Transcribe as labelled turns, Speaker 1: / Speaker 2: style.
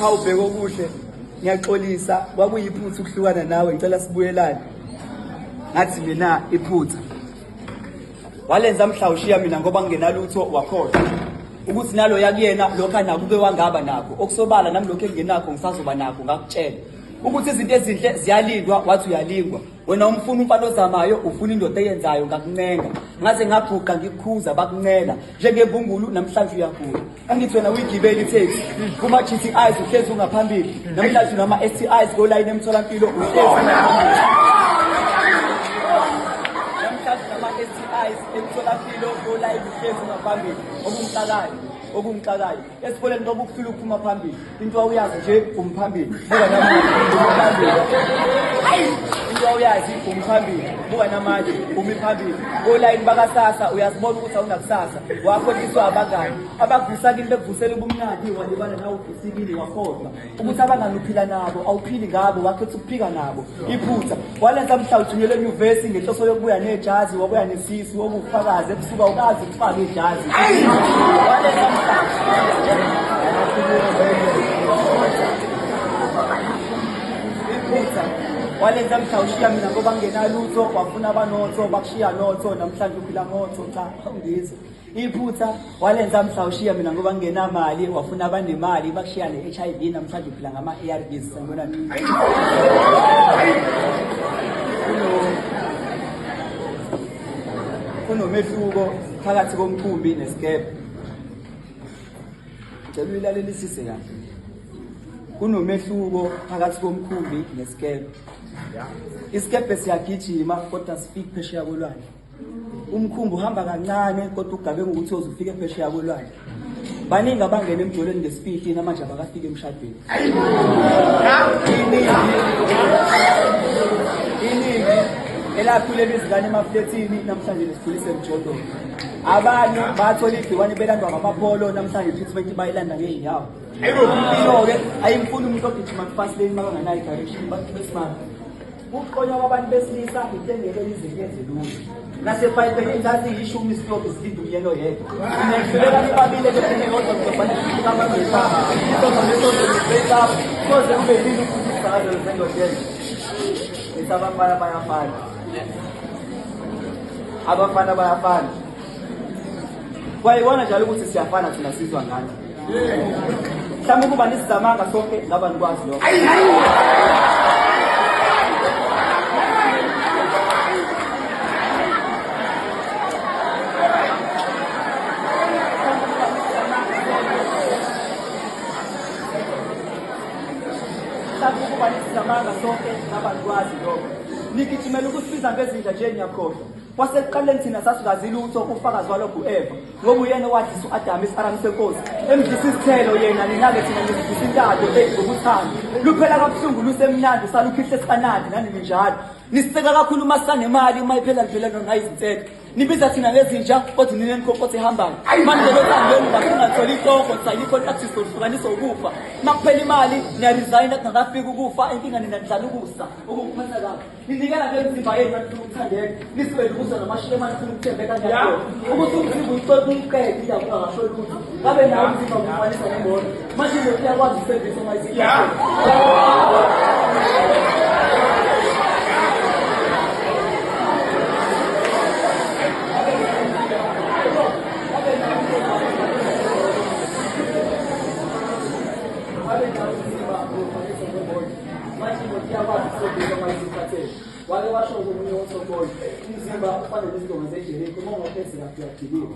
Speaker 1: Hawu bheka okuhle. Ngiyaxolisa kwakuyiphutha ukuhlukana nawe ngicela sibuyelane. Ngathi mina iphutha. Walenza mhla ushiya mina ngoba ngingenalutho wakhohlwa. Ukuthi nalo yakuyena lokho anako uke wangaba nakho. Okusobala nami lokho engingenakho ngisazoba nakho ngakutshela. Ukuthi izinto ezinhle ziyalindwa wathi uyalingwa. Wena umfuna umfana ozamayo ufuna indoda eyenzayo ngakuncenga. Ngaze ngaguqa ngikukhuza bakuncela njengembungulu namhlanje uyagula. Angithi wena uyigibele i-taxi kuma-GTIs uhlezi ungaphambili namhlanje unama-STIs kolayini emtholampilo uhlezi ungaphambili. Namhlanje unama-STIs emtholampilo kolayini uhlezi ungaphambili okungixakayo okungixakayo esikoleni ngoba ukuhlula ukuphuma phambili into awuyazi nje umphambili buka namanje umphambili into awuyazi umphambili buka namanje umi phambili kolayini bakasasa uyazibona ukuthi awunakusasa wakhohliswa abangani abakuvusa kini bekuvusela ubumnandi walibala nawe uvusikile wakhohlwa ukuthi abangani uphila nabo awuphili ngabo wakhetha ukuphika nabo iphutha walenza mhla uthunyelwe enyuvesi ngenhloso yokubuya nejazi wabuya nesisu okufakazi ebusuku awukazi ukufaka ijazi walenza mhla iphutha walenza mhla ushiya mina ngoba ngingenalutho wafuna abanotho bakushiya notho namhlanje uphila ngotho cha awungizwa Iphutha walenza mhla ushiya mina ngoba ngingenamali wafuna abanemali bakushiya ne-HIV namhlanje uphila ngama-ARVs sanibonani. Kunomehluko phakathi komkhumbi nesikebhe. Ngicela uyilalelisise kahle. Kunomehluko phakathi komkhumbi nesikebhe. Isikebhe siyagijima kodwa sifiki phesheya kolwandle. Umkhumbi uhamba kancane kodwa ugabe ngokuthi uyoze ufike phesheya kolwandle. Baningi abangena emjolweni ngesipiti namanje abakafiki emshadweni. Iningi elakhulelwa izingane emaflethini namhlanje lesikhulise emjondolo. Abanye bathola igciwane belandwa ngamapholo namhlanje i-treatment bayilanda ngey'nyawo. Impilo-ke ayimfuni umuntu ogijima ku-fast lane makanganayo i-direction bantu besimame. Ukuqonywa kwabantu besilisa into engeke ize iyenze lutho. Nasebhayibhelini zaziyishumi isitobhi zilinde umyeni oyedwa. Nihluleka nibabili ebetheni eyodwa kuzofanele ukuthi abangeyisaba. Isonto nesonto nibeyisaba. Koze kube yini ukuthi isifakazelo sendodeni. Nithi abafana bayafana. Abafana bayafana. Kwayibona njalo ukuthi siyafana thina sizwa ngani. Mhlawumbe ukuba nisizamanga sonke ngaba nikwazi lokho. Mhlawumbe ukuba nisizamanga sonke ngaba nikwazi lokho. Nigijimela ukusibiza ngezinja nje niyakhohlwa. Kwasekuqaleni thina sasingazi lutho ufakazi walokhu u-Eva ngoba uyena owadlisa u-Adamu isarami senkosi emdlisa isithelo yena nina-ke thina nisidlisa intando eyi ngokuthanda luphela kabuhlungu lusemnandi usalukhihle sikanandi nani ninjalo nisiceka kakhulu uma sisanemali uma iphela liphela nona izinseka nibiza thina ngezinja kodwa nina nikhonkotha ehambayo manje lothandweni bakungatholi itongo sayini i-contract sizohlukanisa ukufa uma kuphela imali niyaresigna kungakafiki ukufa inkinga nina nidlala ukusa okukuphatha kabi Ninikela ngemizimba yenu manifuna ukuthandeka, nisuke nibuzwa namashiye manifuna ukuthembeka ngiyakho. Ukuthi umzimba ucwebe uqede indaba ungasho lutho. Ngabe nawe umzimba ufanisa nembono. Manje imoto iyakwazi ukusebenzisa uma isikhona. Ngabe nawe umzimba ufanisa nembono. Manje imoto iyakwazi ukusebenzisa uma isikhathele. Wake washo komunye wosoboyi, umzimba ufana nezindonga zeJeriko, uma ungaphethe kahle uyagibela.